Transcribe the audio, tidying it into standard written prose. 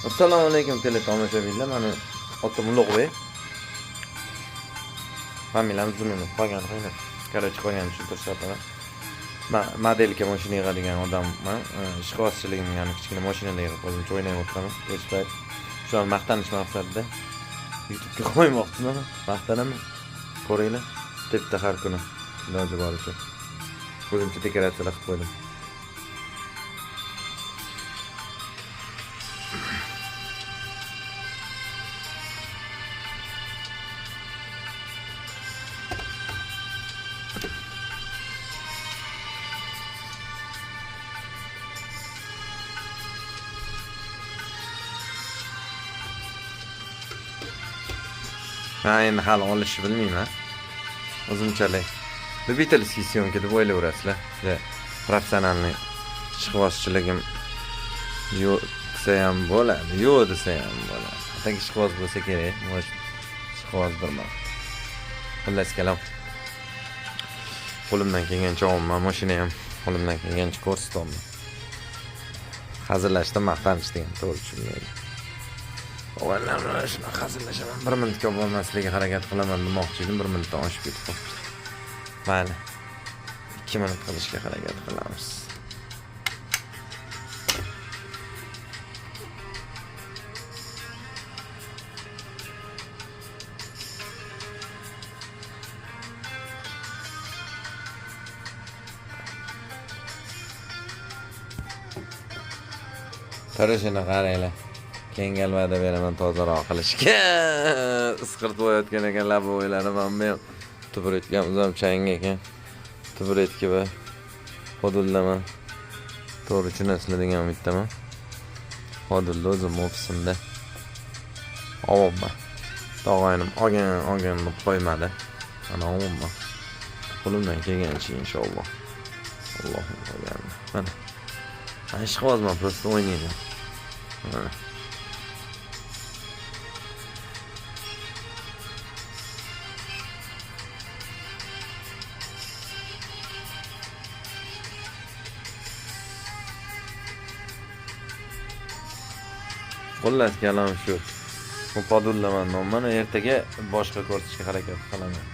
Assalomu alaykum teletomoshabinlar. Mani otim Ulug'bek. Familiyam Zuminov. Qolgani qo'ying. Короче, qolganini tushuntirishib o'taman. Man modelga mashina yig'adigan odamman. Ishqibozchiligim, ya'ni kichkina mashinalar yig'ib o'zimcha o'ynab o'tiraman. Kech payt. Shu an maqtanish maqsadida YouTube'ga qo'ymoqchiman. Maqtanaman. Ko'ringlar. Bitta har kuni iloji boricha. O'zimcha dekoratsiyalar qilib qo'ydim. Ha, endi hali olishni bilmayman. O'zimchalik. Любительский съёмка deb o'ylayverasizlar. Ja, professionalniy ishqibozchiligim yo'q desa ham bo'ladi, yo'q desa ham bo'ladi. Ataki ishqiboz bo'lsa kerak, может, ishqibozdirman. Xullas kalom. Qo'limdan kelgancha olaman, mashina ham qo'limdan kelgancha ko'rsatyapman. Hazillashdim, maqtanish degan to'g'ri tushunmaydi. Og'aylar bilan shunaqa hazillashaman. Bir minutga olib bormaslikka harakat qilaman demoqchi edim, bir minutdan oshib ketib qolibdi. Mayli. 2 minut qilishga harakat qilamiz. Turishini qaranglar. Keyingi gal va'da beraman tozaroq qilishga. Isqirtib qo'yayotgan ekan labovoylari, mana bu ham tubretgamiz ham chang ekan. Tubretki va podullaman. To'g'ri tushunasizlar degan umiddaman. Podulla o'zim ofisimda. Olyapman. Tog'aynim olgin, olgin deb qo'ymadi. Mana olyapman. Qo'limdan kelgancha inshaalloh. Allohim qo'yganini. Mana. Man ishqibozman, просто o'ynayman. Mana. Xullas kalom shu. Bu podullaman. Mana ertaga boshqa ko'rsatishga harakat qilaman.